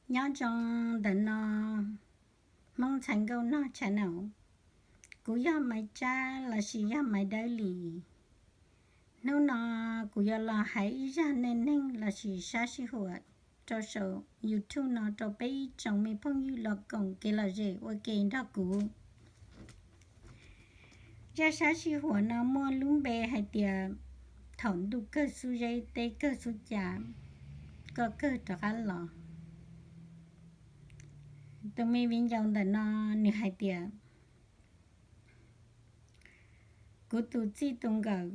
Nyob zoo ntawm no, Hmoob Ntxhais Nkauj Nog channel, kuv yog Maiv Tsab lossis yog Maiv Dawb Lis. Hnub no kuv yuav los hais ib zaj neej neeg lossis sab sij huam rau saum YouTube no rau peb ib tsoom me phooj ywg los koom kev lom zem ua ke nrog kuv. Zaj sab sij huam no muaj lub npe hais tias thaum ntuj kawg xub zeb teb kawg xub ca, koj kawg rov qab los. Tus me viv ncaus ntawm no nws hais tias, kuv tus txij tus nkawm,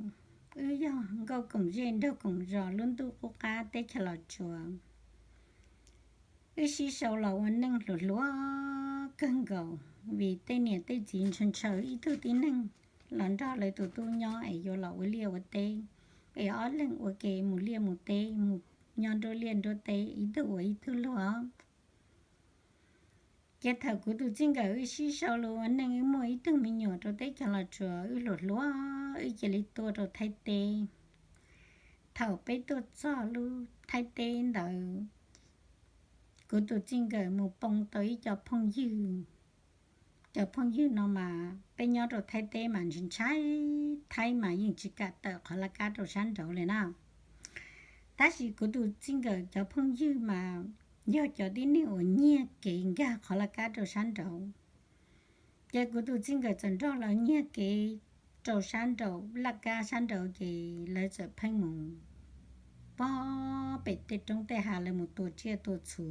wb yog nkauj koom zej nraug koom zos lub ntuj qub qab teb chaws Los Tsuas. Wb sib sau los ua neej hluas hluas kawg nkaus, vim tej niam tej txiv ntshaw ntshaw ib tug tib neeg los nrog lawv tus tub nyob es yuav los ua liaj ua teb, es ob leeg ua ke mus liaj mus teb, mus nyob nruab liaj nruab teb ib tug ua ib tug luag. Ces thaum kuv tus txij nkawm wb sib sau los ua neej wb muaj ib tug me nyuam rau teb chaws Los Tsuas, wb hluas hluas wb cia li tuaj rau Thaib teb. Thaum peb tuaj txog lub Thaib teb ntawd, kuv tus txij nkawm mus poob tau ib co phooj ywg. Cov phooj ywg no mas peb nyob rau Thaib teb mas ntshai ntshai, Thaib mas yeej tsis kam tawm qhov laj kab rau sab nraud li na. Tab sis kuv tus txij nkawm cov phooj ywg mas yog cov tib neeg uas nyiag kev nkag qhov laj kab rau sab nraud. Ces kuv tus txij nkawm txawm nrog lawv nyiag kev rau sab nraud, laj kab sab nraud, ces lawv txawm pheej mus pog pem tej roob tej hav, lawv mus tua tsiaj tua txhu,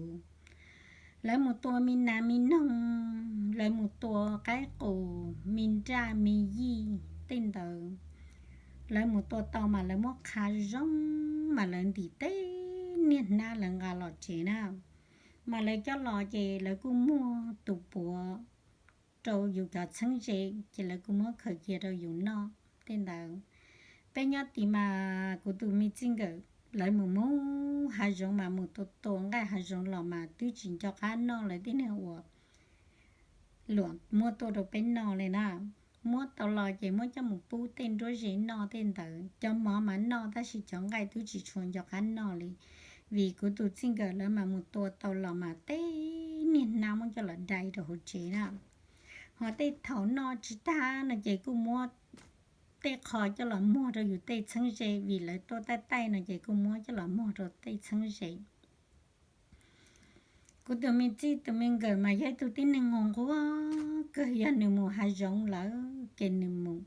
lawv mus tua me nas me noog, lawv mus tua qaib qus, me nraj me yij tej ntawd. Lawv mus tua tau mas lawv muab qha zoo, mas lawv ntim tej niag hnab lawv nqa los tsev na. Mas lawv coj los ces lawv kuj muag tus puav rau yus cov txheeb ze, ces lawv kuj muab khaws cia rau yus noj tej ntawd. Peb nyob tid mas kuv tus me txij nkawm lawv mus mus hav zoov mas mus tua tua nqaij hav zoov los mas twb tsis nco qab noj lawv tej niag uas luam muab tuaj rau peb noj li na. Muab tau los ces muab coj mus pub tej nruab ze noj tej ntawd. Cov mov mas noj tab sis cov nqaij twb tsis tshua nco qab noj li, vim kuv tus txij nkawm lawv mas mus tua tau los mas tej niag hnab muab coj los dai rau hauv tsev na. Ho tej thaum noj tsis tag no ces kuj muab tej qho coj los muag rau yus tej txheeb ze, vim lawv tuaj taij taij no ces kuj muab coj los muag rau tej txheeb ze. Kuv tus me txij tus me nkawm mas yog ib tug tib neeg nquag nquag kawg, yog nws mus hav zoov lawm ces nws mus,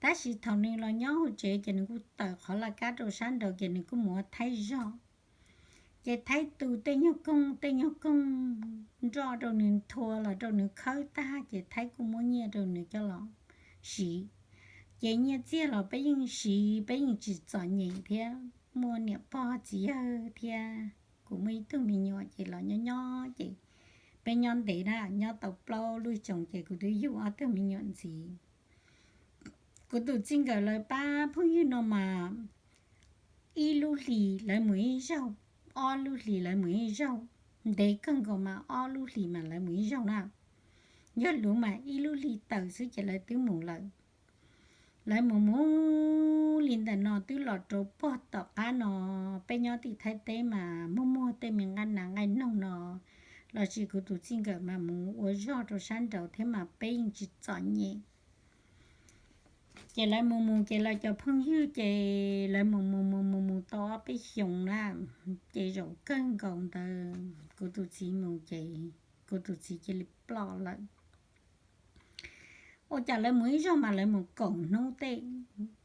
tab sis thaum nws los nyob hauv tsev ces nws kuj tawm qhov laj kab rau sab nraud ces nws kuj mus ua Thaib zog. Ces Thaib tu tej nyuag koog tej nyuag koog nroj rau nws nthua los rau nws khawb tag ces Thaib kuj muab nyiaj rau nws coj los siv. Ces nyiaj txiag los peb yeej siv, peb yeej tsis txom nyem thiab, muaj niam pog txiv yawg thiab kuv muaj ib tug me nyuam ces los nyob nyob ces peb nyob ntev na, nyob tau plaub lub xyoo ces kuv twb yug ob tug me nyuam ntxiv. Kuv tus txij nkawm lawv pab phooj ywg no mas ib lub hlis lawv mus ib zaug, ob lub hlis lawv mus ib zaug, ntev kawg nkaus mas ob lub hlis mas lawv mus ib zaug na. Yog luv mas ib lub hli tawm xwb ces lawv twb mus lawm. Lawv mus mus li ntawm no twb los rau puag tom qab no, peb nyob tim Thaib teb mas muaj muag tej me nqaij nas nqaij noog no, los sis kuv tus txij nkawm mas mus ua zog rau sab nraud thiab mas peb yeej tsis txom nyem. Ces lawv mus mus ces lawv cov phooj ywg ces lawv mus mus mus mus mus tau ob peb xyoos na, ces zaum kawg nkaus ntawd kuv tus txiv mus ces kuv tus txiv cia li ploj lawm. Ua cas lawv mus ib zaug mas lawv mus kaum hnub tej,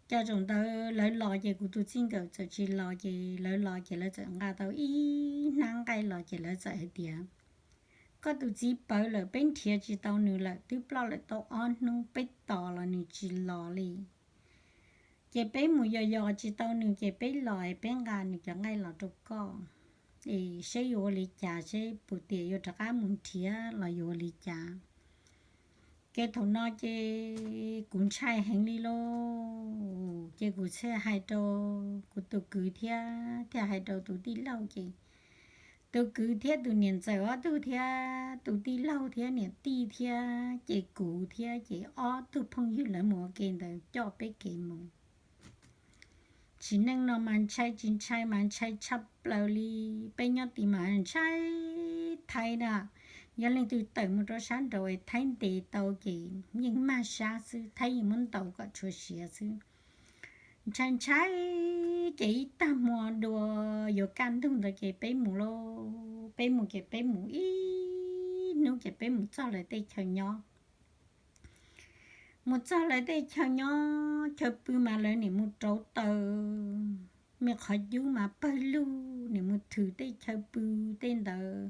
cas zaum ntawd lawv los ces kuv tus txij nkawm txawm tsis los, ces lawv los ces lawv txawm nqa tau ib hnab nqaij los ces lawv txawm hais tias, koj tus txiv pawv lawm, peb nrhiav tsis tau nws lawm, twb ploj lawm tau ob hnub, peb tos los nws tsis los li. Ces peb mus yos yos tsis tau nws ces peb los es peb nqa nws cov nqaij los rau koj, es seb yuav ua li cas, seb puas tias yuav rov qab mus nrhiav los yuav ua li cas. Ces thaum no ces kuv ntshai heev li lauj, ces kuv thiaj hais rau kuv tus kwv thiab thiaj hais rau tus tij laug ces tus kwv thiab tus niam ntxawm ob tug thiab tus tij laug thiab niam tij thiab ces kuv thiab ces ob tug phooj ywg lawv mus ua ke ntawd coj peb kev mus. Tsim neej no mas ntshai tsis ntshai mas ntshai tshaj plaws li. Peb nyob tid mas ntshai thaib na. Yog leej twg tawm mus rau sab nraud es thaib ntes tau ces yeej mag sab xwb, thaib yeej muab ntaus kom tshuav siav xwb. Ntshai ntshai ces ib tag hmo dua yuav kaj ntug ntawd ces peb mus lauj, peb mus ces peb mus ib hnub ces peb mus txog lawv tej chaw nyob. Mus txog lawv tej chaw nyob chaw pw mas lawv nim mus rauv taws, me qhov cub mas pawg lug, nim mus thwm tej chaw pw tej ntawd.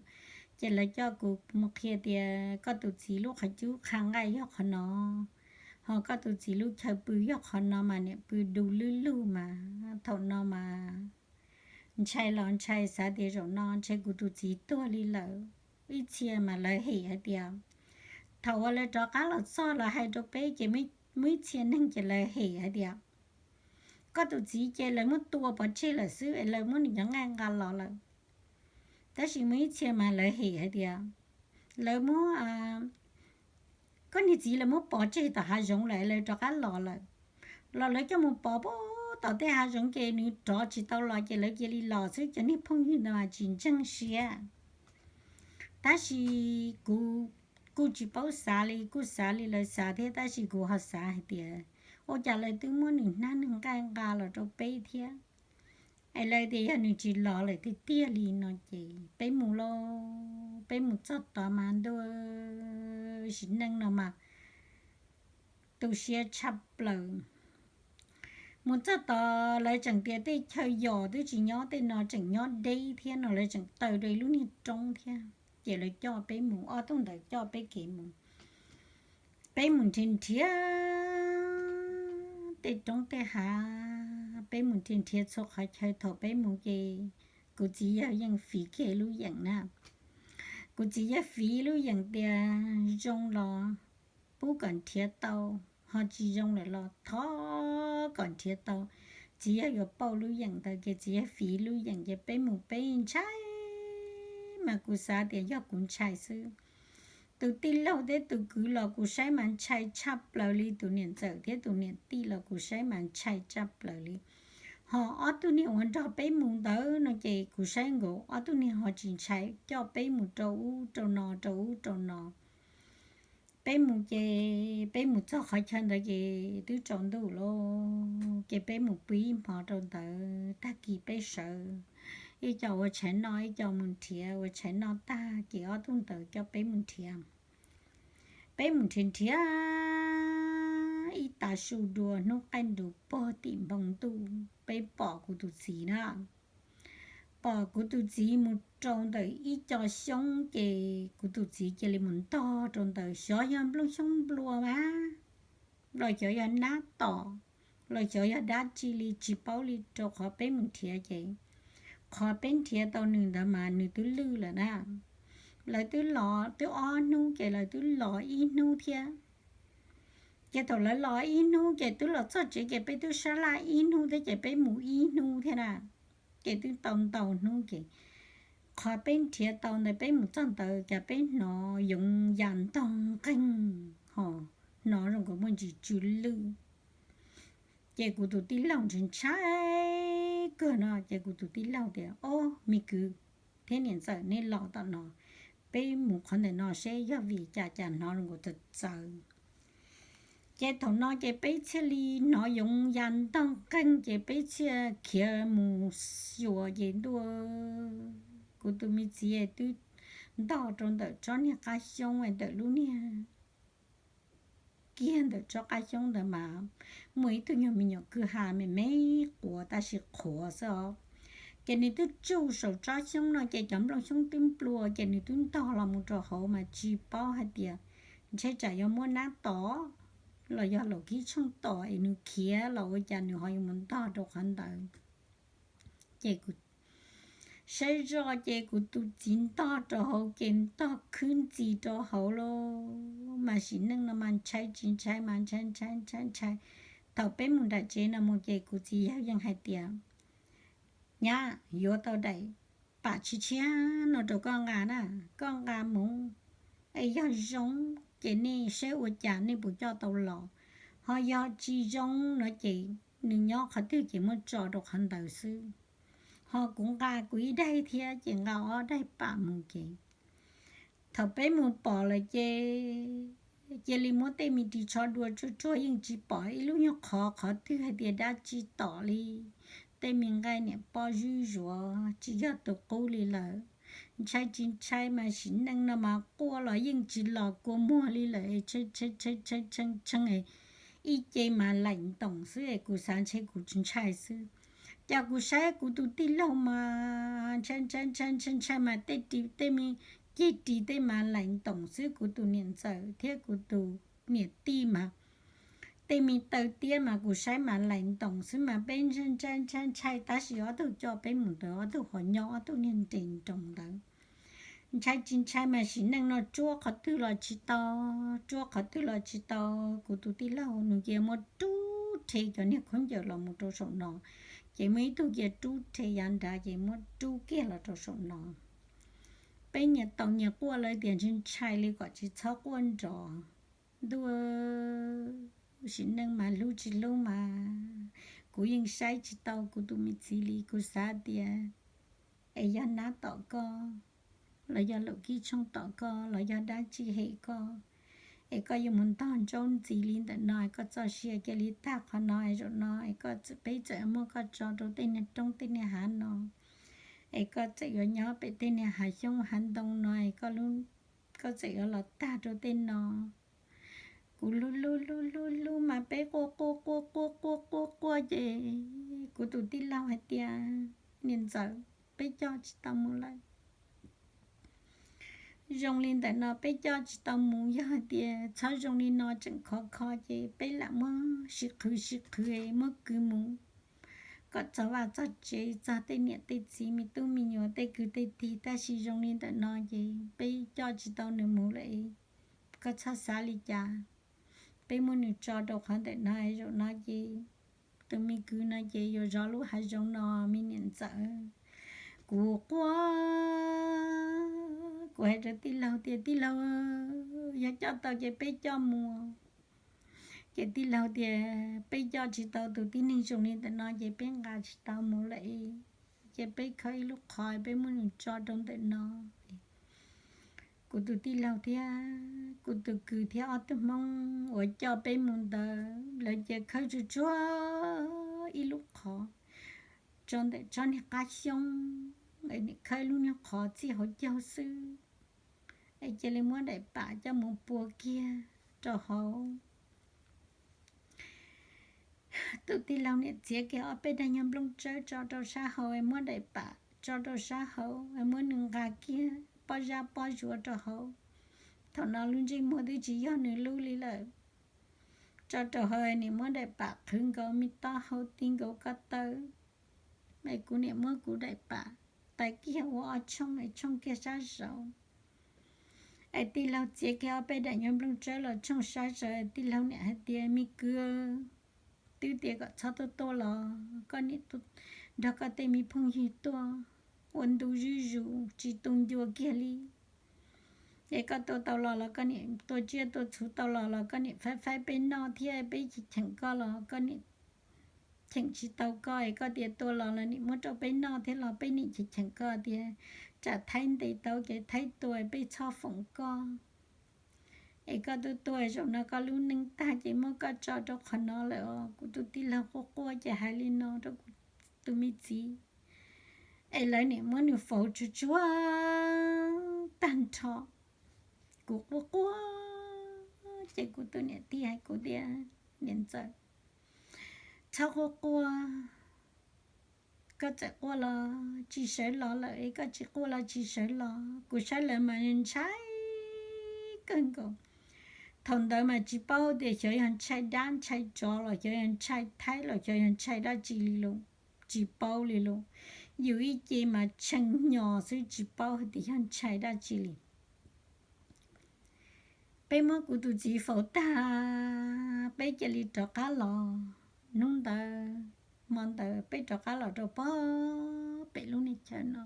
Ces lawv coj kuv mus qhia tias koj tus txiv lub qhov cub qha nqaij yog qhov no, ho koj tus txiv lub chaw pw yog qhov no mas nim pw du lwb lug mas thaum no mas ntshai los ntshai xav tias zaum no ntshe kuv tus txiv tuag li lawm. Ib txhia mas lawv hem hais tias, thaum uas lawv rov qab los txog los hais rau peb ces muaj ib txhia neeg ces lawv hem hais tias, koj tus txiv ces lawv muab tua pov tseg lawm xwb es lawv muab nws cov nqaij nqa los lawm. Tab sis muaj ib txhia mas lawv hem hais tias, lawv muab, koj niag txiv lawv muab pov tseg tom hav zoov lawm, lawv rov qab los lawm. Los lawv coj mus pov pub tom tej hav zoov ces nws rov tsis tau los ces lawv cia li los xwb, cov niag phooj ywg ntawd mas tsis ntseeg siab. Tab sis kuv kuj tsis paub xav li, kuj xav li lawv xav thiab, tab sis kuv ho xav hais tias, ua cas lawv twb muab nws hnab nws nqaij nqa los rau peb thiab, es lawv tias yog nws tsis los lawm tiag tiag li no ces peb mus lauj, peb mus txog tod mas ntuj, sim neej no mas tu siab tshaj plaws. Mus txog tod lawv tseem tias tej chaw yos twb tsis nyob, tej no tseem nyob deb thiab no, lawv tseem taw rau ib lub niag roob thiab. Ces lawv coj peb mus, ob tug ntawd coj peb kev mus. Peb mus nrhiav nrhiav tej roob tej hav, peb mus nrhiav nrhiav txhua qhov chaw. Thaum peb mus ces kuv txiv yawg yeej fiv kiag lub yeem na. Kuv txiv yawg fiv lub yeem tias zoo los pub kom nrhiav tau, ho tsis zoo lawm los thov kom nrhiav tau. Txiv yawg yuav pauj lub yeem ntawd ces txiv yawg fiv lub yeem ces peb mus peb ntshai, mas kuv xav tias yog kuv ntshai xwb. Tus tij laug thiab tus kwv los kuv saib mas ntshai tshaj plaws li, tus niam ntxawm thiab tus niam tij los kuv saib mas ntshai tshaj plaws li. Ho ob tug niag uas nrog peb mus ntawd no ces kuv saib nkaus ob tug niag ho tsis ntshai, coj peb mus rau ub rau no rau ub rau no. Peb mus ces peb mus txog qhov chaw ntawd ces twb tsaus ntuj lawm, ces peb mus pw ib hmo rau ntawd, tag kis peb sawv, ib co ua tshais noj, ib co mus nrhiav, ua tshais noj tag ces ob tug ntawd coj peb mus nrhiav. Peb mus nrhiav nrhiav ib tag su dua, hnub qaij nrus pog tim npoo ntuj peb pom kuv tus txiv na. Pom kuv tus txiv mus rau ntawm ib co xyoob ces kuv tus txiv cia li mus ntog rau ntawd, xyov yog nplooj xyoob nplua mas los xyov yog nab tom, los xyov yog dab tsi li tsis paub li, rau qhov peb mus nrhiav ces qhov peb nrhiav tau nws ntawd mas nws twb lwj lawm na. Lawv twb los twb ob hnub ces lawv twb los ib hnub thiab. Ces thaum lawv los ib hnub ces twb los txog tsev ces peb twb sab laj ib hnub thiab ces peb mus ib hnub thiab na. Ces twb tau ntau hnub ces qhov peb nrhiav tau ntawd peb mus txog ntawd cas peb hnov yoov ya ntog nqeeg, ho hnov zoo nkaus muaj ntsis tsw lwj. Ces kuv tus tij laug ntshai ntshai kawg no ces kuv tus tij laug tias, ob, me kwv thiab niam ntxawm, nej los tom no, peb mus qhov ntawm no seb yog vim cas cas hnov zoo nkaus txawv txawv. Ces thaum no ces peb thiaj li hnov yoov ya ntog nqeeg ces peb thiaj khiav mus xyuas ces ntuj, kuv tus me txiv twb ntog rau ntawm tsob niag qab xyoob ntawm lub niag kiag ntawm tsob qab xyoob ntawd mas muaj ib tug nyuag me nyuam kwj ha me me quav tab sis qhuav xwb os. Ces nws twb tsuj saum tsob xyoob no ces cov nplooj xyoob twb nplua ces nws twb ntog los mus rau hauv mas tsis paub hais tias ntshe tsam yuav muab nab tom los yog laum kib tshooj tom es nws khiav los ua cas nws ho yuav mus ntog rau qhov ntawd. Ces saib zoj ces kuv tus txiv ntog rau hauv ces ntog khwb ntxi rau hauv lauj. Mas sim neej no mas ntshai tsis ntshai mas ntshai ntshai ntshai ntshai. Thaum peb mus nram tsev no mus ces kuv txiv yawg yeej hais tias, nyab, yuav tau daim pam tshiab tshiab no rau koj nqa na, koj nqa mus, es yog zoo ces nej saib ua cas nej puas coj tau los, ho yog tsis zoo no ces nws nyob qhov twg ces muab tso rau qhov ntawd xwb. Ho kuv nqa kuv ib daim thiab ces nqa ob daim pam mus ces Thaum peb mus pom lawm ces cia li muab tej me ris tsho dua tsuag tsuag yeej tsis pom ib lub nyuag qhov qhov twg hais tias dab tsi tom li. Tej me nqaij niam poj zuj zuav tsis yog tus qub li lawm. Ntshai tsis ntshai mas sim neej no mas quaj los yeej tsis los kua muag li lawm, tshee tshee ib ce mas laim ntoos xwb es kuv xav ntshe kuv tsis ntshai xwb. Ces kuv saib kuv tus tij laug mas ntshai ntshai ntshai ntshai ntshai mas tej ris tej me ceg ris tej mas laim ntoos xwb. Kuv tus niam ntxawm thiab kuv tus niam tij mas tej me taw tiab mas kuv saib mas laim ntoos xwb mas peb ntshai ntshai ntshai ntshai tab sis ob tug coj peb mus ntawd ob tug ho nyob ob tug niag nres nroos ntawd. Ntshai tsis ntshai mas sim neej no tsuab qhov twg los tsis tau, tsuab qhov twg los tsis tau. Kuv tus tij laug nws cia muab rub rhe cov niag khaub ncaws los mus rau saum no, ces muaj ib tug cia rub rhe yav nrad ces muab rub kiag los rau saum no. Peb nyias taus nyias quaj lawv tias ntshai ntshai li kom tsis txhob quaj nrov. Ntuj, sim neej mas hlub tsis hlub mas kuv yeej saib tsis tau kuv tus me txiv li. Kuv xav tias es yog nab tom koj los yog laum kib tshooj tom koj los yog dab tsi hem koj es koj yuav mus ntog ntsaub ntxiv li ntawm no, koj txoj sia cia li tag qhov no es zaum no es koj, peb txawm muab koj tso rau tej niag roob tej niag hav no es koj txawm yuav nyob pem tej niag hav xyoob hav ntoo no es koj, koj txawm yuav los tag rau tej no. Kuv hlub hlub hlub hlub hlub mas peb quaj quaj quaj quaj quaj quaj quaj ces kuv tus tij laug hais tias, niam ntxawm, peb coj tsis tau mus lawm. Zoo li ntawm no peb coj tsis tau mus, yog hais tias txhob zoo li no tseem khov kho ces peb lam muab sib qhwv sib qhwv muab kwv mus kom txog vaj txog tsev, txog tej niam tej txiv me tub me nyuam tej kwv tej tij. Tab sis zoo li ntawm no ces peb coj tsis tau nws mus lawm. Koj txhob xav li cas, peb muab nws tso rau qhov ntawm no, zaum no ces tus me kwv no ces yuav zov lub hav zoov no, me niam ntxawm. Kuv quaj, kuv hais rau tij laug tias, tij laug, yog coj tau ces peb coj mus. Ces tij laug tias peb coj tsis tau tus tib neeg zoo li ntawm no ces peb nqa tsis tau mus lawm, ces peb khawb ib lub qhov peb muab nws tso rau ntawm no. Kuv tus tij laug thiab kuv tus kwv thiab ob tug Hmoob uas coj peb mus ntawd lawv cia khawb tsuag tsuag ib lub qhov tso ntawm tsob niag qab xyoob, es nim khawb lub niag qhov txij hauv caug xwb, es cia li muab daim pam coj mus pua kiag rau hauv. Tus tij laug niam txiav kiag ob peb daim nyuag nplooj tsawb tso rau sab hauv es muab daim pam tso rau sab hauv es muab nws nqa kiag pob zab pob zuav rau hauv. Thaum no lub ntsej muag twb tsis yog nws lub li lawm. Tso rau hauv, nim muab daim pam qhwv nkaus me taub hau ti nkaus ko taw, es kuv nim muab kuv daim pam tais kiag ua ob tshooj es tshooj kiag sab saud. Es tij laug txiav kiag ob peb daim nyuag nplooj tsawb los tshooj sab saud, tij laug niam hais tias, me kwv, twb tias kom txhob tuaj tuaj los koj nim nrog koj tej me phooj ywg tuaj ua ntu zuj zus tsis tu ncua kiag li. Es koj tua tau los los koj nim tua tsiaj tua txhuv tau los los koj nim faib faib peb noj thiab, peb cheem koj los koj nim cheem tsis tau koj, es koj tias tua los los nim muab rau peb noj thiab los peb nim cheem cheem koj tias tsam thaib ntes tau ces thaib tua peb txhob foom koj. Es koj tuaj tuaj zaum no koj lub neej tag ces muab koj tso rau qhov no lawm os. Kuv tus tij laug quaj quaj ces hais li no rau kuv tus me txiv, es lawv nim muab nws faus tsuag tsuag tag nrho. Kuv quaj quaj ces kuv tus niam tij hais kuv tias, niam ntxawm, txhob quaj quaj, koj txawm quaj los tsis sawv los lawm, koj tsis quaj los tsis sawv los. Kuv saib lawv mas ntshai kawg nkaus. Thaum ntawd mas tsis paub tias xyov yog ntshai dab ntshai tsov los xyov yog ntshai thaib los xyov yog ntshai dab tsi li los tsis paub li los. Yus ib ce mas tshee hnyo xwb tsis paub hais tias yog ntshai dab tsi li. Peb muab kuv tus txiv faus tag, peb cia li rov qab los. Hnub ntawd, hmo ntawd peb rov qab los rau pog pem lub niag chaw no.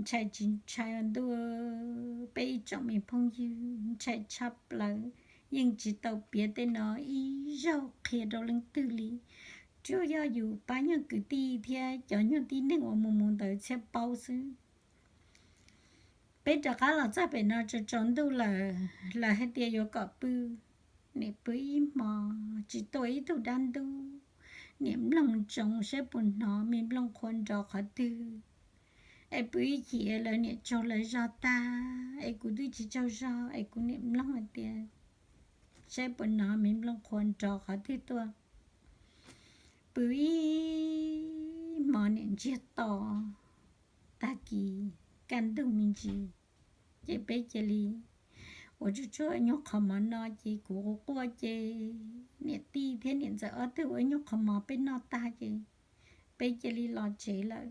Ntshai tsis ntshai ntuj, peb ib tsoom me phooj ywg ntshai tshaj plaws, yeej tsis tau piav tej no ib zaug qhia rau leej twg li, tsuas yog yus pab nyuag kwv tij thiab cov nyuag tib neeg uas mus mus ntawd thiaj paub xwb. Peb rov qab los txog pem no tsaus tsaus ntuj lawm, lawv hais tias yuav kom pw. Niam pw ib hmo tsis tuaj ib tug dab ntub. Niam mloog ntsoov saib puas hnov me nplooj qhuav nrov qhov twg. Es pw ib chim lawv niam tsaug lawv zog tag, es kuv twb tsis tsaug zog, es kuv niam mloog hais tias saib puas hnov me nplooj qhuav nrov qhov twg tuaj. Pw ib hmo niam ntsiag to, tag kis kaj ntug me ntsis, ces peb cia li ua tsuj tsuag nyuag qhov mov no, ces kuv quaj quaj ces niam tij thiab niam ntxawm ob tug ua nyuag qhov mov peb noj tag ces peb cia li los tsev lawm.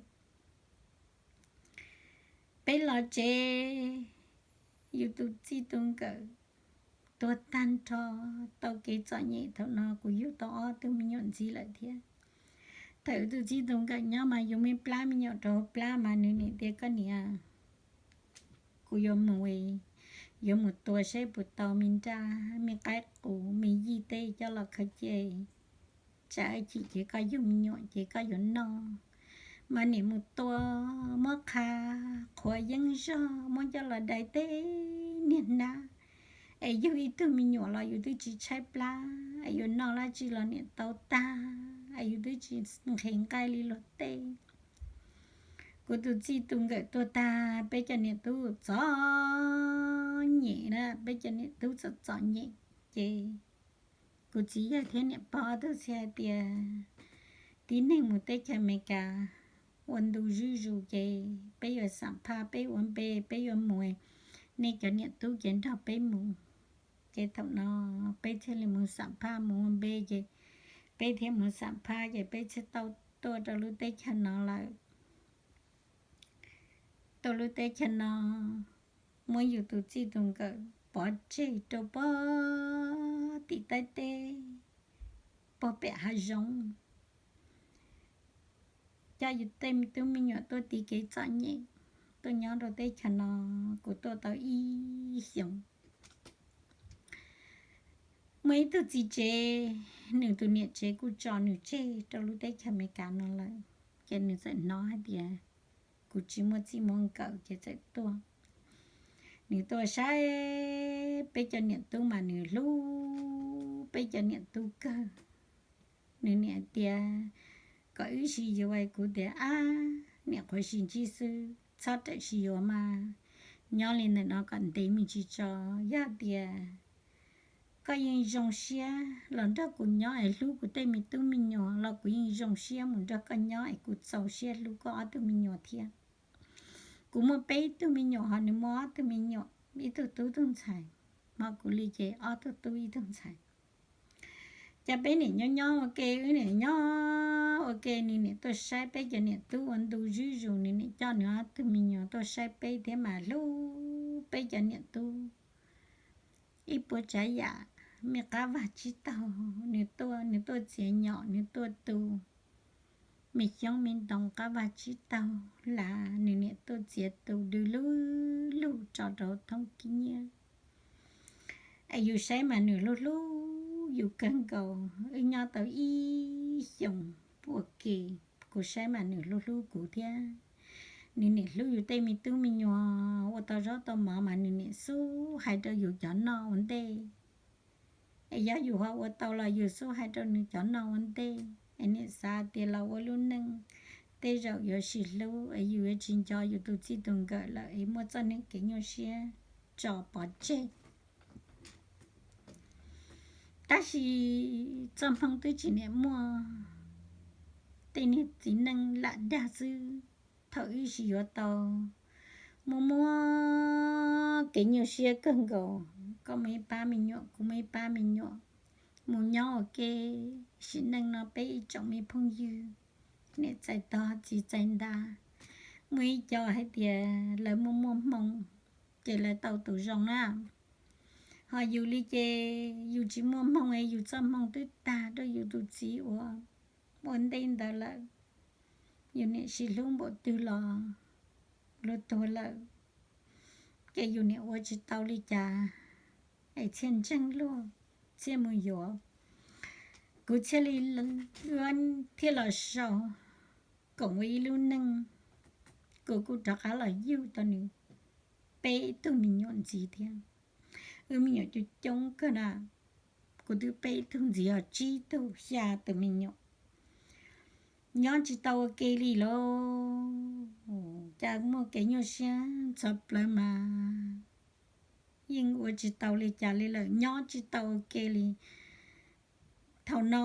Peb los tsev, yus tus txij tus nkawm tuag tag nrho, tau kev txom nyem. Thaum no kuv yug tau ob tug me nyuam ntxiv lawm thiab. Thaum yus tus txij tus nkawm nyob mas yus me plab me nyuam rau hauv plab mas nws niam tias, koj niam, kuv yuav mus, yuav mus tua saib puas tau me nraj me qaib qus me yij tej coj los khaws cia, tsam ib chim ces koj yug me nyuam ces koj yuav noj. Mas niam mus tua, muab qha qhuav yeeb zog muab coj los dai tej niag hnab, es yug ib tug me nyuam los yus twb tsis tshaib plab, es yuav noj dab tsi los niam tau tag, es yus twb tsis nqhis nqaij li luag tej. Kuv tus txij tus nkawm tuag tag, peb cov niam tub txom nyem na, peb cov niam tub txom txom nyem. Ces kuv txiv yawg thiab niam pog ob tug txhia hais tias tib neeg mus teb chaws Amelikas ua ntu zuj zus, ces peb yuav xam phaj, peb ua npe, peb yuav mus, nej cov niam tub ces nrog peb mus. Ces thaum no peb thiaj li mus xam phaj mus ua npe, ces peb thiaj mus xam phaj ces peb thiaj tau tuaj rau lub teb chaws no lawm. Tuaj lub teb chaws no, muab yus tus txij tus nkawm pov tseg rau pog tim Thaib teb, pog pem hav zoov, coj yus tej me tub me nyuam tuaj tiv kev txom nyem, tuaj nyob rau teb chaws no. Kuv tuaj tau ib xyoos, muaj ib tug txiv tsev, nws tus niam tsev kuj tso nws tseg rau lub teb chaws Amelikas no lawm, ces nws txawm hnov hais tias kuv tsis muaj txij muaj nkawm ces txawm tuaj. Nws tuaj saib peb cov niam tub mas nws hlub peb cov niam tub kawg. Nws niam tias kom wb sib yuav, kuv tias ab, niam qhuav sib ntsib xwb, txhob rawm sib yuav mas, nyob li ntawm no kom ntev me ntsis tso. Yog tias koj yeej zoo siab los nrog kuv nyob es hlub kuv tej me tub me nyuam los kuv yeej zoo siab mus nrog koj nyob es kuv txaus siab hlub koj ob tug me nyuam thiab. Kuv muaj peb tug me nyuam ho nws muaj ob tug me nyuam, ib tug tub tug ntxhais, hos kuv li ces ob tug tub ib tug ntxhais. Ces peb niam nyob nyob ua ke, wb niam nyob ua ke, nws niam tuaj saib peb cov niam tub ua ntu zuj zus, nws niam coj nws ob tug me nyuam tuaj saib peb thiab mas hlub peb cov niam tub ib puas tsav yam, me qab vag tsib taug, nws tuaj, nws tuaj txiav nyom, nws tuaj tu me xyoob me ntoo qab vag tsib taug, las nws niam tuaj txiav tu dw lug lug tso rau thoob kib nyiab. Es yus saib mas nws hlub hlub yus kawg nkaus, wb nyob tau ib xyoos ua ke, kuv saib mas nws hlub hlub kuv thiab. Nws niam hlub yus tej me tub me nyuam, ua tau zaub tau mov mas nws niam xub hais rau yus cov noj ua ntej. Es yog yus ho ua tau los yus xub hais rau nws cov noj ua ntej, es niam xav tias los ua lub neej tej zaum yuav sib hlub, es yus yuav tsis nco yus tus txij tus nkawm lawm es muaj txoj neej kev nyuaj siab tso pov tseg. Tab sis txoj hmoo twb tsis niam muaj, tej niag txiv neej lam dag xwb. Thaum wb sib yuav tau, muaj muaj kev nyuaj siab kawg nkaus, koj muaj ib pab me nyuam, kuv muaj ib pab me nyuam, mus nyob ua ke, sim neej no peb ib tsoom me phooj ywg, niam txais tog txiv txais nta, muaj ib co hais tias lawv muaj muaj hmoo, ces lawv tau tus zoo na. Ho yus li ces yus tsis muaj hmoo es yus txoj hmoo twb tag rau yus tus txiv ua ua ntej ntawd lawm. Yus niam sib hlub npaum twg los luag tuag lawm, ces yus niam ua tsis tau li cas, es txhiaj ntseeg luag, txhiaj mus yuav. Kuv thiaj li, thiaj los sau koom ua ib lub neej, kuv kuj rov qab los yug tau nws peb tug me nyuam ntxiv thiab. Wb me nyuam coob coob kawg na, kuv twb peb tug ntxiv os, tsib tug xya tus me nyuam. Nyob tsis tau ua ke li lauj, cas muaj kev nyuaj siab ntxhov plawv mas yeej ua tsis tau li cas li lawm, nyob tsis tau ua ke li. Thaum no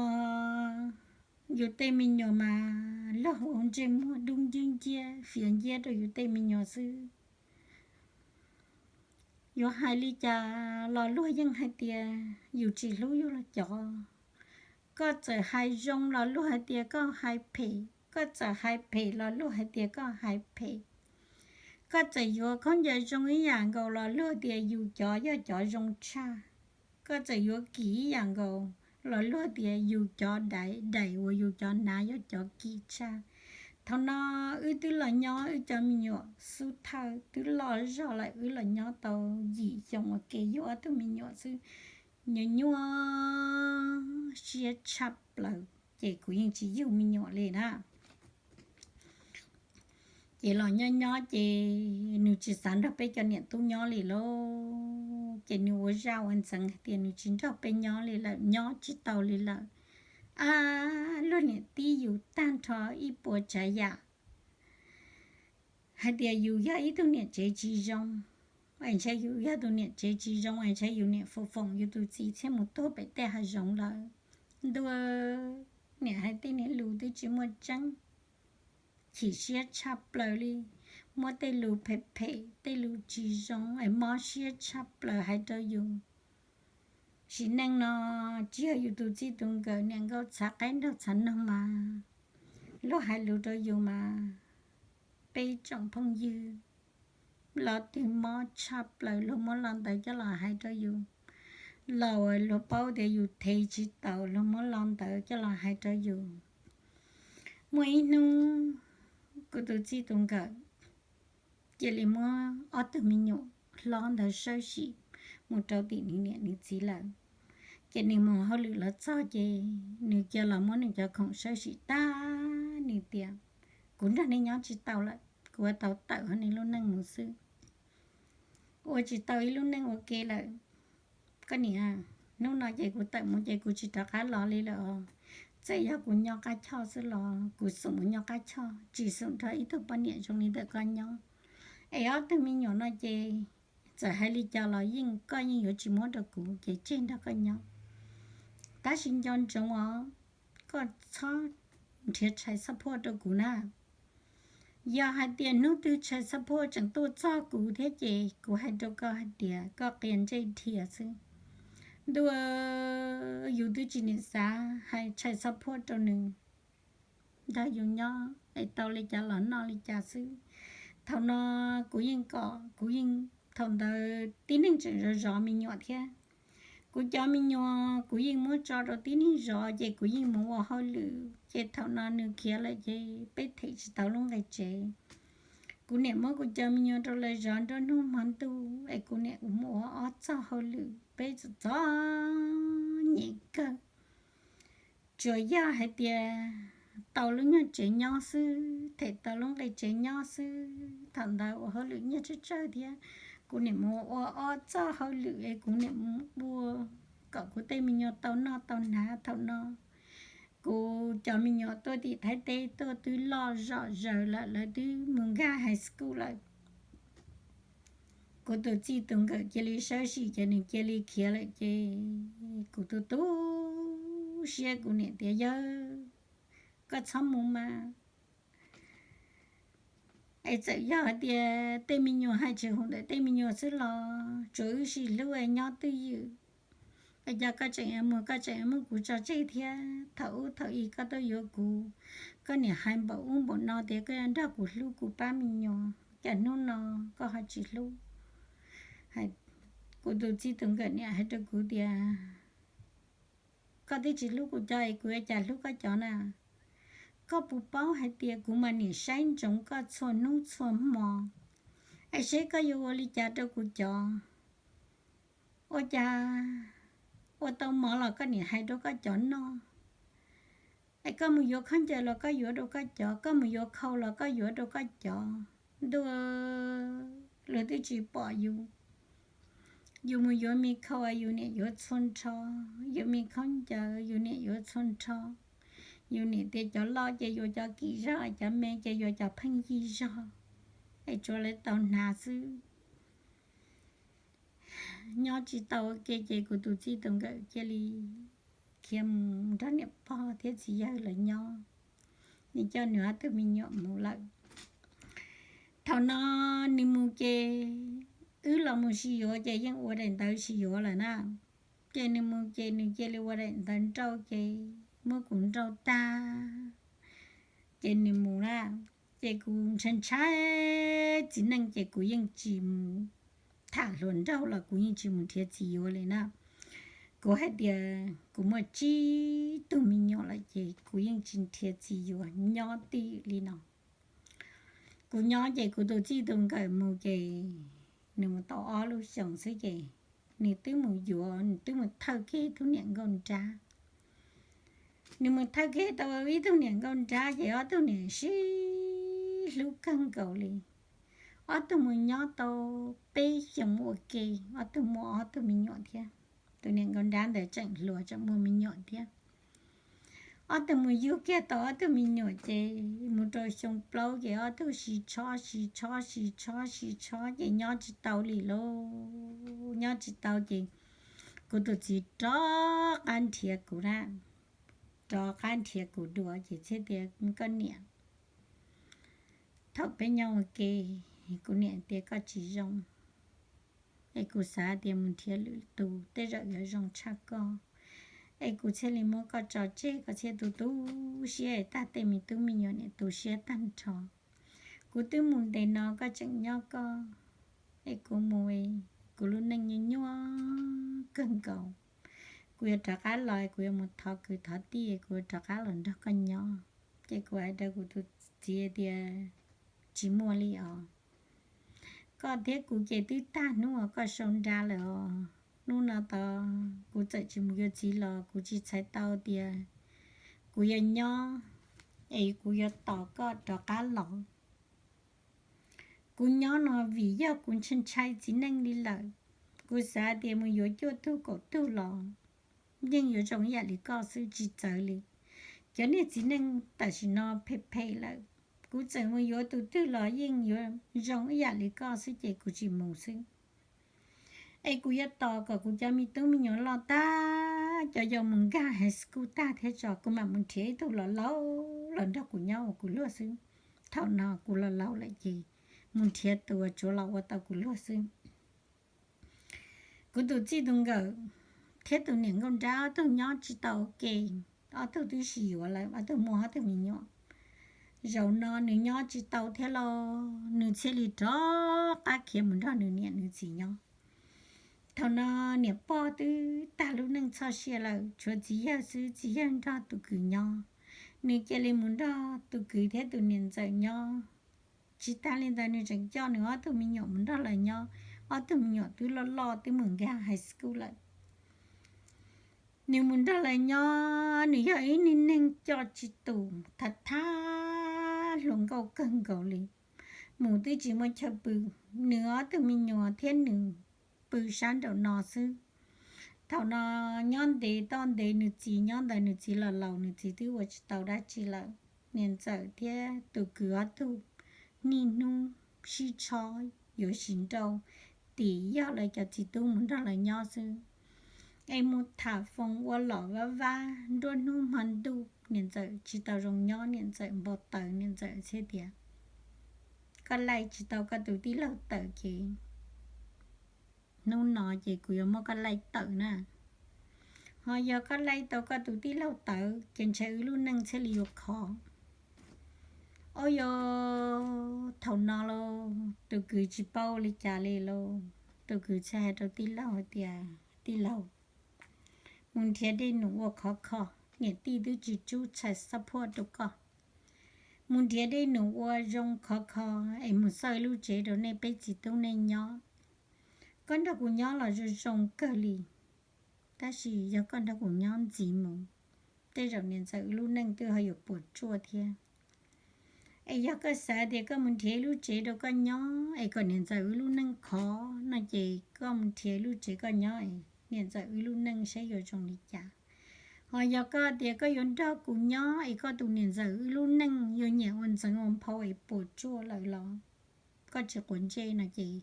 yus tej me nyuam mas luag ua ntsej muag dub nciab nciab fiav nciab rau yus tej me nyuam xwb. Yuav hais li cas los luag yeej hais tias yus tsis hlub yus los cov. Koj txawm hais zoo los luag hais tias koj hais phem, koj txawm hais phem los luag hais tias koj hais phem. Koj txawm yuav khaub ncaws zoo ib yam nkaus los luag tias yus cov yog cov zoo tshaj. Koj txawm yuav kim ib yam nkaus los luag tias yus cov daim, daim uas yus cov hnav yog cov kim tshaj. Thaum no wb twb los nyob wb cov me nyuam xub thawj twb loj zog lawm, wb los nyob tau yim xyoo ua ke yug ob tug me nyuam xwb, nyuaj nyuaj siab tshaj plaws ces kuv yeej tsis yug me nyuam li na. Ces los nyob nyob ces nws tsis xav nrog peb cov niam tub nyob li lauj. Ces nws ua zaj ua ntxeev hais tias nws tsis nrog peb nyob li lawm, nyob tsis tau li lawm. Ab, luag niam tib yus tag nrho ib puas tsav yam, hais tias yus yog ib tug niam tsev tsis zoo, es ntshai yus yog tus niam tsev tsis zoo, es ntshai yus niam foom foom yus tus txiv thiaj mus tuag pem tej hav zoov lawm. Ntuj, niam hais tej niag lus twb tsis muaj tseeb, chim siab tshaj plaws li, muab tej lus phem phem tej lus tsis zoo es mob siab tshaj plaws hais rau yus. Sim neej no tsis yog yus tus txij tus nkawm niam nkauj txhav qaib nraug txhav noog mas luag hais lus rau yus mas peb tsoom phooj ywg los twg mob tshaj plaws luag muab lo ntawd coj los hais rau yus. Los luag paub tias yus thev tsis taus luag muab lo ntawd coj los hais rau yus. Muaj ib hnub kuv tus txij tus nkawm cia li muab ob tug me nyuam hlob ntawd sawb sim mus rau tim nws niam nws txiv lawm. Ces nws mus hauj lwm los txog ces nws cia los muab nws cov khoom sawb sim tag, nws tias, kuv nrog nej nyob tsis tau lawm, kuv ua tau tawm hauv nej lub neej mus xwb. Ua tsis tau ib lub neej ua ke lawm. Koj niam, hnub no ces kuv tawm mus ces kuv tsis rov qab los li lawm os. Txawm yog kuv nyob qab choj xwb los kuv xum mus nyob qab choj, tsis xum nrog ib tug poj niam zoo li ntawm koj nyob. Es ob tug me nyuam no ces txawm hais li cas los yeej koj yeej yuav tsis muab rau kuv, ces tseg nrog koj nyob. Tab sis nco ntsoov os, koj txhob nrhiav tshais xab phuaj rau kuv na. Yog hais tias hnub twg tshais xab phuaj tseem tuaj txog kuv thiab ces kuv hais rau koj hais tias koj qia ntsej dhia xwb. Ntuj, yus twb tsis nim xav hais tshais xab phuaj rau nws, nrog yus nyob es tau li cas los noj li cas xwb. Thaum no kuv yeej kom, kuv yeej, thaum ntawd tib neeg tseem zov zov me nyuam thiab. Kuv cov me nyuam kuv yeej muab tso rau tib neeg zov ces kuv yeej mus ua hauj lwm, ces thaum no nws khiav lawm ces peb them tsis tau lub nqe tsev. Kuv niam muab kuv cov me nyuam rau lawv zov nruab hnub hmo ntuj es kuv niam kuv mus ua ob txoj hauj lwm peb txom txom nyem kawg. Tsuas yog hais tias tau lub nyuag tsev nyob xwb, them tau lub nqe tsev nyob xwb, thaum ntawd ua hauj lwm nyiaj tsawg tsawg thiab. Kuv niam mus ua ob txoj hauj lwm es kuv niam mus ua kom kuv tej me nyuam tau noj tau hnav. Thaum no kuv cov me nyuam tuaj tim Thaib teb tuaj twb loj zom zaws lawm, lawv twb mus nkag high school lawm. Kuv tus txij tus nkawm cia li sawb sim ces nws cia li khiav lawm ces kuv tu tu siab, kuv niam tias, yawg, koj txhob mus mas. Es txawm yog hais tias tej me nyuam hais tsis hum ntawm tej me nyuam xwb los tsuav wb sib hlub es nyob twj ywm. Es cas koj tseem mus, koj tseem muab kuv tso tseg thiab? Thaum ub thaum ub koj tuaj yuav kuv, koj niam hais npaum ub npaum no tias koj yuav nrog kuv hlub kuv pab me nyuam, cas hnub no koj ho tsis hlub? Kuv tus txij tus nkawm niam hais rau kuv tias, koj twb tsis hlub kuv cov es kuv yuav cas hlub koj cov na? Koj puas paub hais tias kuv mas nim saib ntsoov koj txhua hnub txhua hmo, es seb koj yuav ua li cas rau kuv cov. Ua cas ua tau mov los koj nim hais rau koj cov noj, es koj mus yuav khaub ncaws los koj yuav rau koj cov, koj mus yuav khau los koj yuav rau koj cov. Ntuj, luag twb tsis pom yus. Yus mus yuav me khau, yus niam yuav txhua nrho, yuav me khaub ncaws, yus niam yuav txhua nrho. Yus niam tias cov loj ces yuav cov kim zog, cov me ces yuav cov pheej yig zog, es tsuav lawv tau hnav xwb. Nyob tsis tau ua ke ces kuv tus txij tus nkawm cia li khiav mus nrog niam pog thiab txiv yawg lawv nyob, nws coj nws ob tug me nyuam mus lawm. Thaum no nws mus ces wb los mus sib yuav ces yeej ua daim ntawv sib yuav lawm na. Ces nws mus ces nws cia li ua daim ntawv nrauj ces muab kuv nrauj tag, ces nws mus na. Ces kuv ntshai ntshai txiv neej ces kuv yeej tsis mus tham hluas nraug los kuv yeej tsis mus nrhiav txiv yuav li na. Kuv hais tias kuv muaj tsib tug me nyuam lawm ces kuv yeej tsis nrhiav txiv yuav nyob twj ywm li no. Kuv nyob ces kuv tus txij tus nkawm mus ces nws mus tau ob lub xyoos xwb ces nws twb mus yuav, nws twb mus thawj kiag ib tug niam nkauj nrab. Nws mus thawj kiag tau ib tug niam nkauj nrab ces ob tug niam sib hlub kawg nkaus li. Ob tug mus nyob tau peb xyoos ua ke, ob tug muaj ob tug me nyuam thiab. Tus niam nkauj nrab ntawd tseem hluas tseem muaj me nyuam thiab. Ob tug mus yug kiag tau ob tug me nyuam ces mus rau xyoo plaub ces ob tug sib tshob sib tshob sib tshob sib tshob ces nyob tsis tau li lauj. Nyob tsis tau ces kuv tus txiv rov qab nrhiav kuv na, rov qab nrhiav kuv dua ces thiaj tias koj niam, thaum peb nyob ua ke, kuv niam tias koj tsis zoo, es kuv xav tias mus nrhiav lwm tus tej zaum yuav zoo tshaj koj, es kuv thiaj li muab koj tso tseg, koj thiaj tu tu siab es tag tej me tub me nyuam niam tu siab tag nrho. Kuv twb mus ntev no koj tseem nyob koj, es kuv mus, kuv lub neej nyuaj nyuaj kawg nkaus. Kuv yuav rov qab los, kuv yuav mus thov kwv thov tij, kuv yuav rov qab los nrog koj nyob. Ces kuv hais rau kuv tus txiv tias, tsis muaj li os. Koj thiab kuv ces twb tag hnub uas koj sau nra lawm os. Hnub no tod kuv txawm tsis mus yuav txiv los kuv tsis txhais tau tias kuv yuav nyob es kuv yuav tos koj rov qab los. Kuv nyob no vim yog kuv ntshai ntshai txiv neej li lawm. Kuv xav tias mus yuav cuaj tug kaum tug los yeej yuav zoo ib yam li koj xwb tsis txawv li. Cov niag txiv neej tam sim no phem phem lawm. Kuv txawm mus yuav tus twg los yeej yuav zoo ib yam li koj xwb ces kuv tsis mus xwb. Es kuv yuav tos kom kuv cov me tub me nyuam loj tag, cov yau mus nkag high school tag thiab tso kuv mam mus nrhiav ib tug los laus los nrog kuv nyob ua kuv luag xwb. Thaum no kuv los laus lawm ces mus nrhiav tus uas tsuav los ua tau kuv luag xwb. Kuv tus txij tus nkawm thiab tus niam nkauj nrab ob tug nyob tsis tau ua ke, ob tug twb sib yuav lawm, ob tug muaj ob tug me nyuam. Zaum no nws nyob tsis tau thiab lauj, nws thiaj li rov qab khiav mus nrog nws niam nws txiv nyob. Thaum no niam pog twb tag lub neej txoj sia lawm, tshuav txiv yawg xwb, txiv yawg nrog tus kwv nyob. Nws cia li mus nrog tus kwv thiab tus niam ntxawm nyob. Tsis tas li ntawd nws tseem coj nws ob tug me nyuam mus nrog lawv nyob, ob tug me nyuam twb loj loj twb mus nkag high school lawm. Nws mus nrog lawv nyob, nws yog ib niag neeg coj tsis tus, thab thab hluas nkauj kawg nkaus li. Mus twb tsis muaj chaw pw, nws ob tug me nyuam thiab nws pw sab nraum no xwb. Thaum no nyob ntev toj ntev, nws txiv nyob ntawd, nws txiv los laus, nws txiv twb ua tsis tau dab tsi lawm. Niam ntxawm thiab tus kwv ob tug niaj hnub sib tshob yuav sis nrau, tim yog lawv cov txiv tub mus nrog lawv nyob xwb. Es mus tham foos ua lom vab vab nruab hnub hmo ntuj, niam ntxawm tsis tau zoo nyob, niam ntxawm npau taws, niam ntxawm thiaj tias, koj laij tsis tau koj tus tij laug tawm ces hnub no ces kuv yuav muab koj laij tawm na. Ho yog koj laij tau koj tus tij laug tawm ces ntshe wb lub neej thiaj li yuav khov. Au yog, thaum no lauj, tus kwv tsis paub ua li cas li lauj, tus kwv thiaj hais rau tij laug hais tias, tij laug, mus nrhiav dej num ua khov kho, niam tij twb tsis tsub txhais xab phuaj rau koj. Mus nrhiav dej num ua zoo khov kho es mus xauj ib lub tsev rau nej peb txiv tub nej nyob. Koj nrog kuv nyob los zoo zoo kawg li, tab sis yog koj nrog kuv nyob ntxiv mus, tej zaum niam ntxawm wb lub neej twb ho yuav puas tsuaj thiab. Es yog koj xav tias koj mus nrhiav ib lub tsev rau koj nyob es kom niam ntxawm wb lub neej khov no ces koj mus nrhiav ib lub tsev koj nyob es niam ntxawm wb lub neej saib yuav zoo li cas. Ho yog koj tias koj yuav nrog kuv nyob es koj tus niam ntxawm wb lub neej yuav nyiam ua ntxeev ua nphau es puas tsuaj lawm los koj tsis quav ntsej no ces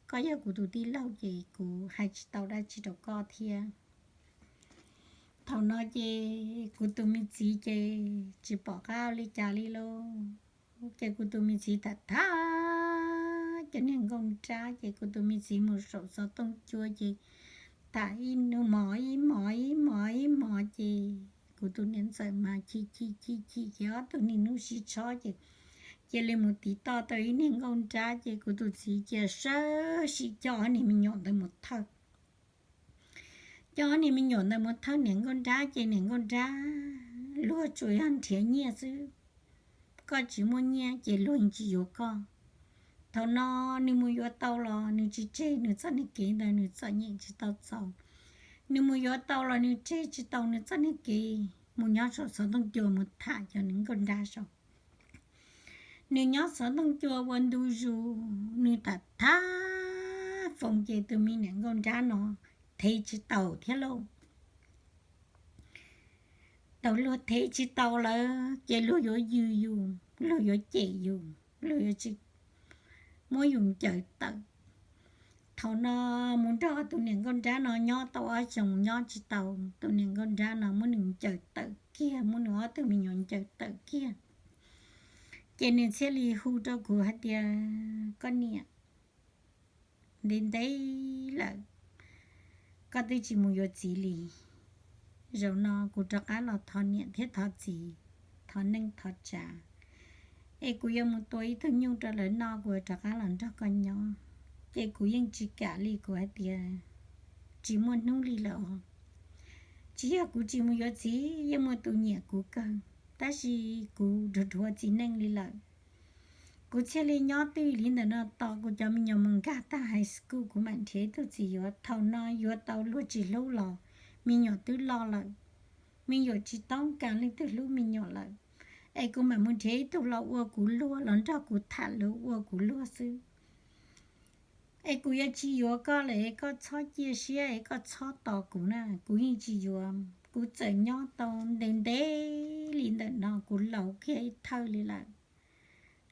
koj yog kuv tus tij laug ces kuv hais tsis tau dab tsi rau koj thiab. Thaum no ces kuv tus me txiv ces tsis pom qab ua li cas li lauj. Ces kuv tus me txiv tham tham cov niag nkauj nrab ces kuv tus me txiv mus saum xov tooj cua ces tham ib hmos ib hmos ib hmos ib hmos ces kuv tus niam ntxawm mas chim chim chim chim ces ob tug niaj hnub sib tshob ces cia li mus tiv toj tau ib niag nkauj nrab ces kuv tus txiv cia sawv tsees coj ob niag me nyuam ntawd mus thawj. Coj ob niag me nyuam ntawd mus thawj niam nkauj nrab ces niam nkauj nrab luag tsuas yog nrhiav nyiaj xwb, koj tsis muaj nyiaj ces luag tsis yuav koj. Thaum no nws mus yuav tau los nws tsis tseg nws txoj niag kev ntawd nws txom nyem tsis tau txaus. Nws mus yuav tau los nws tseg tsis tau nws txoj niag kev mus nyob saum xov tooj cua mus tham cov niag nkauj nrab saum. Nws nyob xov tooj cua ua ntu zus nws tham thab foos ces tus me niam nkauj nrab no thev tsis tau thiab lauj. Thaum luag thev tsis tau lawm ces luag yuav yws yus, luag yuav cem yus, luag yuav tsis muab yus ncaws tawm. Thaum no mus nrog tus niam nkauj nrab no nyob tau ob xyoos nyob tsis tau, tus niam nkauj nrab no muab nws ncaws tawm kiag, muab nws ob tug me nyuam ncaws tawm kiag. Ces nws thiaj li hu rau kuv hais tias, koj niam, ntev ntev lawm koj twb tsis mus yuav txiv li. Zaum no kuv rov qab los thov niam thiab thov txiv, thov neej thov tsav, es kuv yuav mus tua ib tug nyuj rau lawv noj kuv rov qab los nrog koj nyob. Ces kuv yeej tsis kam li, kuv hais tias, tsis muaj hnub li lawm os. Tsis yog kuv tsis mus yuav txiv, yeej muaj tus nyiam kuv kawg, tab sis kuv dhuav dhuav txiv neej li lawm. Kuv thiaj li nyob twj li ntawm no tos kuv cov me nyuam mus nkag tag high school kuv mam nrhiav ib tug txiv yuav. Thaum no yuav tau luag tsis hlub los me nyuam twb loj lawm, me nyuam tsis toob kas leej twg hlub me nyuam lawm, es kuv mam mus nrhiav ib tug los ua kuv luag los nrog kuv tham lus ua kuv luag xwb. Es kuv yuav tsis yuav koj lawm es koj txhob cia siab es koj txhob tos kuv na, kuv yeej tsis yuav. Kuv txawm nyob tau ntev ntev li ntawm no kuv laus kiag ib thawj li lawm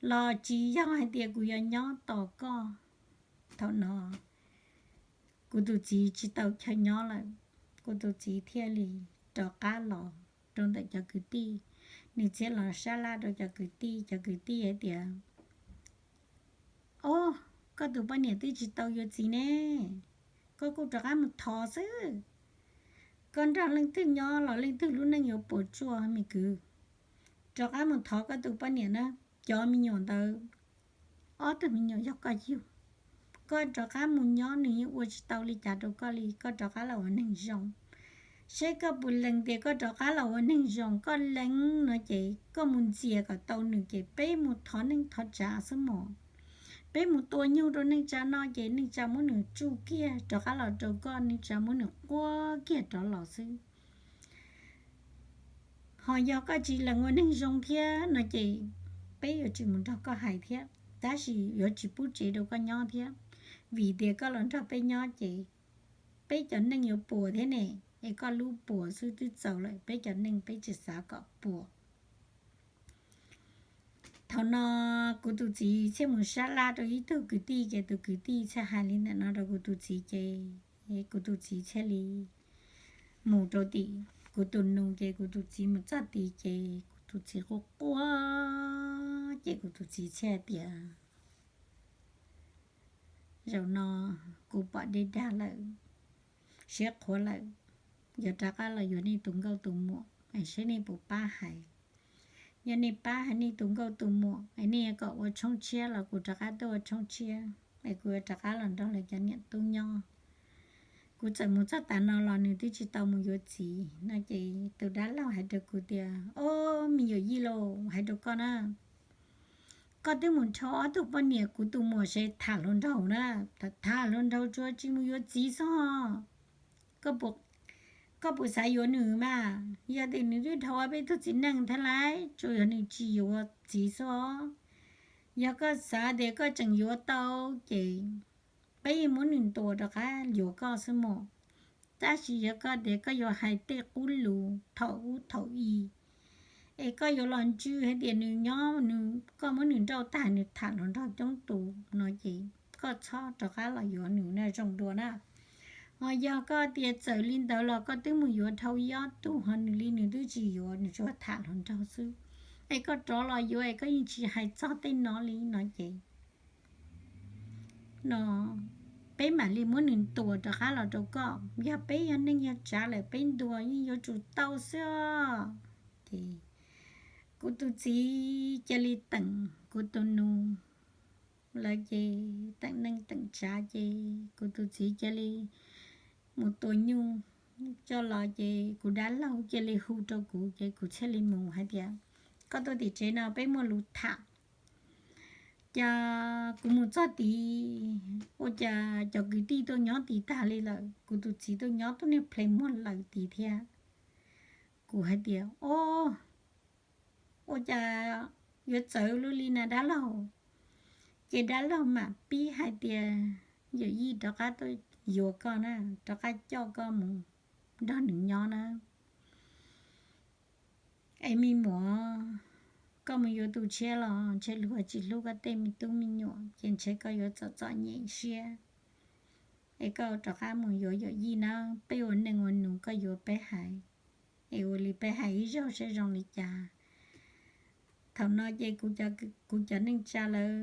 los tsis yog hais tias kuv yuav nyob tos koj. Thaum no kuv tus txiv tsis tau chaw nyob lawm, kuv tus txiv thiaj li rov qab los rau ntawm cov kwv tij. Nws thiaj los sab laj rau cov kwv tij, cov kwv tij hais tias, o, koj tus poj niam twb tsis tau yuav txiv ne, koj kuj rov qab mus thov xwb. Koj nrog leej twg nyob los leej twg lub neej yuav puas tsuaj me kwv. Rov qab mus thov koj tus poj niam na, cov me nyuam ntawd ob tug me nyuam yog koj yug. Koj rov qab mus nyob nws yeej ua tsis tau li cas rau koj li, koj rov qab los ua neeg zoo. Seb koj puas lees tias koj rov qab los ua neeg zoo, koj lees no ces koj mus ntxias kom tau nws ces peb mus thov neej thov tsav xwb mog. Peb mus tua nyuj rau neej tsa noj ces neej tsa muab nws tsuj kiag rov qab los rau koj, neej tsa muab nws quab kiag rov los xwb. Ho yog koj tsis lees ua neeg zoo thiab no ces peb yuav tsis mus nrog koj hais thiab, tab sis yuav tsis pub tsev rau koj nyob thiab, vim tias koj los nrog peb nyob ces peb cov neej yuav puas thiab ne, es koj lub puas xwb twb txaus lawm, peb cov neej peb tsis xav kom puas. Thaum no kuv tus txiv thiaj mus sab laj rau ib tug kwv tij ces tus kwv tij thiaj hais li ntawm no rau kuv tus txiv ces kuv tus txiv thiaj li mus rau tim kuv tus nus ces kuv tus txiv mus txog tid ces kuv tus txiv quaj quaj ces kuv tus txiv thiaj tias, zaum no kuv pom dej dag lawm, siab qhuav lawm, yuav rov qab los yuav nej tus nkauj tus muam es seb nej puas pab hais. Yog nej pab hais nej tus nkauj tus muam es nej yuav kom ua tshoob tshiab los kuv rov qab tuaj ua tshoob tshiab es kuv yuav rov qab los nrog lawv cov niam tub nyob. Kuv txawm mus txog tav no los nws twb tsis tau mus yuav txiv no ces tus dab laug hais rau kuv tias, o, me nyuam yij lauj, hais rau koj na, koj twb mus nrhiav ob tug poj niam, kuv tus muam se tham hluas nraug na, tham hluas nraug tsuas tsis mus yuav txiv xwb os. Koj puas Koj puas xav yuav nws mas? Yog tias nws twb dhau peb tug txiv neej thiab lauj, tsuas yog nws tsis yuav txiv xwb. Yog koj xav tias koj tseem yuav tau ces peb yeej muab nws ntuas rov qab yuav koj xwb mog. Tab sis yog koj tias koj yuav hais tej qub lus thaum ub thaum i, es koj yuav los ntswj hais tias nws nyob, koj muab nws nrauj tag nws tham hluas nraug coob tus no ces koj txhob rov qab los yuav nws na, zoo dua na. Ho yog koj tias txawm li ntawd los koj twb mus yuav dhau ib ob tug ho nws li nws twb tsis yuav, nws tsuas tham hluas nraug xwb, es koj rov los yuav es koj yeej tsis hais txog tej no li no ces no peb mam li muab nws ntuas rov qab los rau koj. Yog peb yog neej yog tsav lawm peb ntuas yeej yuav tsum tau xwb os. Ces kuv tus txiv cia li teem kuv tus nus lawm ces teem neej teem tsav ces kuv tus txiv cia li mus tua nyuj coj los ces kuv dab laug cia li hu rau kuv ces kuv thiaj li mus hais tias, koj tuaj tim tsev no peb muaj lus tham. Ces kuv mus txog tid ua cas cov kwv tij tuaj nyob tid tag li lawm, kuv tus txiv tuaj nyob tuaj niag ple muag lawm tid thiab. Kuv hais tias, o, ua cas yuav txawv luaj li na dab laug? Ces dab laug mam pib hais tias, yawm yij rov qab tuaj yuav koj na, rov qab coj koj mus nrog nws nyob na. Es me muam, koj mus yuav tus tshiab los ntshe luag tsis hlub koj tej me tub me nyuam ces ntshe koj yuav txom txom nyem siab. Es koj rov qab mus yuav yawm yij na, peb ua neej ua nus koj yuav peb hais, es ua li peb hais ib zaug saib zoo li cas. Thaum no ces kuv cov neej tsa lawv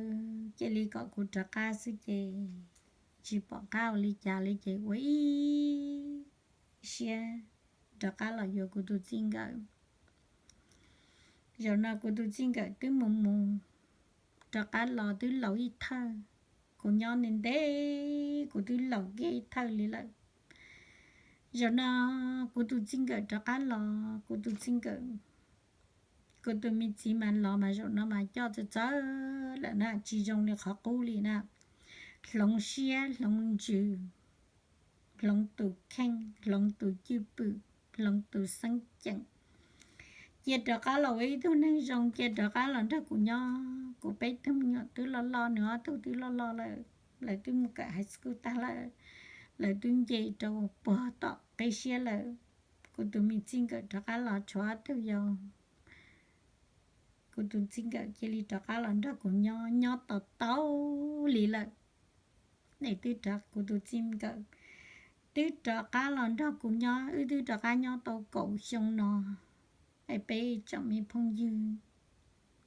cia li kom kuv rov qab xwb ces tsis pom qab ua li cas li ces ua ib siab rov qab los yuav kuv tus txij nkawm. Zaum no kuv tus txij nkawm twb mus mus rov qab los twb laus ib thawj. Kuv nyob ntev ntev kuv twb laus kiag ib thawj li lawm. Zaum no kuv tus txij nkawm rov qab los, kuv tus txij nkawm, kuv tus me txiv mas los mas zaum no mas coj txawv txawv lawm na, tsis zoo li qhov qub li na. Hloov siab hloov ntsws, hloov tus kheej, hloov tus cwj pwm, hloov tus xeeb ceem. Cia rov qab los ua ib tug neeg zoo, cia rov qab los nrog kuv nyob. Kuv peb tug me nyuam twb loj loj, nws ob tug twb loj loj lawm, lawv twb mus kawm high school tag lawm, lawv twb nce rau puag tom qib siab lawm. Kuv tus me txij nkawm rov qab los tshuav ob tug yau. Kuv tus txij nkawm cia li rov qab los nrog kuv nyob, nyob tau tau li lawm. Es twb, kuv tus txij nkawm twb rov qab los nrog kuv nyob, wb twb rov qab nyob tau kaum xyoo no. Es peb tsoom me phooj ywg,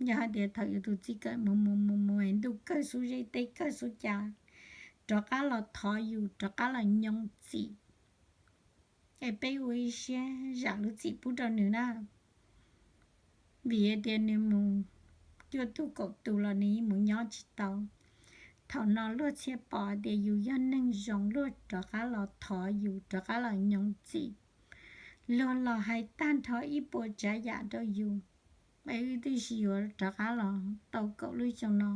yog hais tias thaum yus tus txij nkawm mus mus mus mus es ntuj kawg xub zeb teb kawg xub cas, rov qab los thov yus rov qab los nyob txim, es peb ua ib siab zam lub txim pub rau nws na. Vim hais tias nws mus cuaj tug kaum tus los nws yeej mus nyob tsis tau. Thaum no luag thiaj pom tias yus yog neeg zoo, luag rov qab los thov yus rov qab los nyob txim. Luag los hais tag nrho ib puas tsav yam rau yus, es wb twb tsis yuav rov qab los tau kaum lub xyoo no.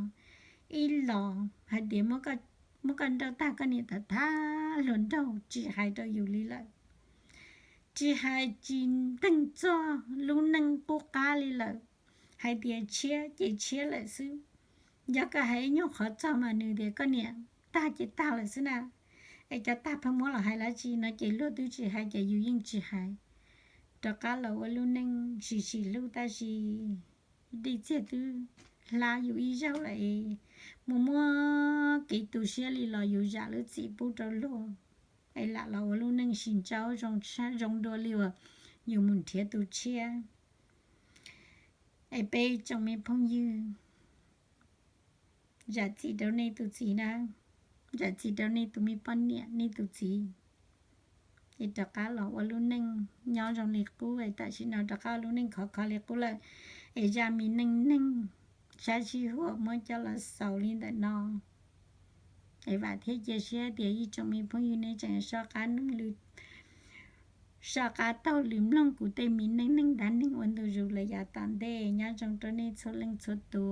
Ib los hais tias muab koj nrauj tag koj niam tag thab hluas nraug tsis hais rau yus li lawm, tsis hais tsis nteeg txog lub neej qub qab li lawm, hais tias tshiab ces tshiab lawm xwb. Yog koj hais ib nyuag qhov txog mas nws tias koj niam tag ces tag lawm xwb na, es cov tag pheej muab los hais dab tsi no ces luag twb tsis hais ces yus yeej tsis hais. Rov qab los ua lub neej sis sis hlub tab sis dej txiag twb hlab yus ib zaug lawm es mus muab kev tu siab li los yus zam lub txim pub rau luag, es lam los ua lub neej sis ntsaub zoo dua li uas yus mus nrhiav tus tshiab. Es peb tsoom me phooj ywg, zam txim rau nej tus txiv na, zam txim rau nej tus me poj niam nej tus txiv, es rov qab los ua lub neej nyob zoo li qub, es tam sim no rov qab ua lub neej khov kho li qub lawm, es zaj me neej neeg sab sij huam muab coj los xaus li ntawm no. Es vam thiab cia siab tias ib tsoom me phooj ywg nej tseem soj qab, soj qab taug lw mloog kuv tej me neej neeg dab neeg ua ntu zus lawm yav tom ntej. Nyob zoo rau nej txhua leej txhua tus.